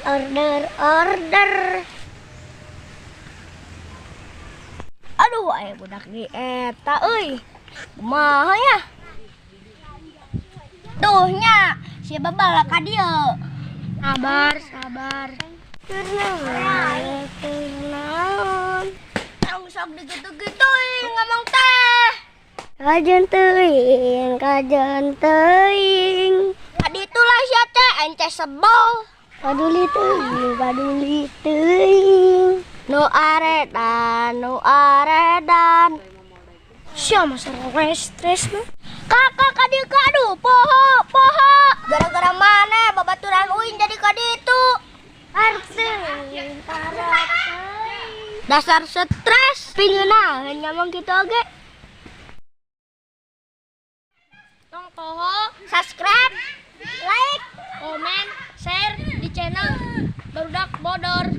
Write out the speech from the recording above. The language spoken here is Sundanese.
Order, order. Aduh, aya budak di eta euy. Kumaha ya? Tuh nya, si babal ka dieu. Sabar, sabar. Kunaon, kunaon. Tong sok digitu-gituin ngomong teh. Kajeun teuing, kajeun teuing. Tadi itulah sia teh, ente sebel. Paduli teuing, paduli teuing. Nu aredan, nu aredan. Sia masa stres mah. Kakak kadieu ka aduh, poho, poho. Gara-gara mana babaturan uing jadi kaditu. Arteuing, tarateuing. Dasar stres, pingeuna ngomong kitu oge. Tong poho, Subscribe, like, komen, share di channel Barudak Bodor.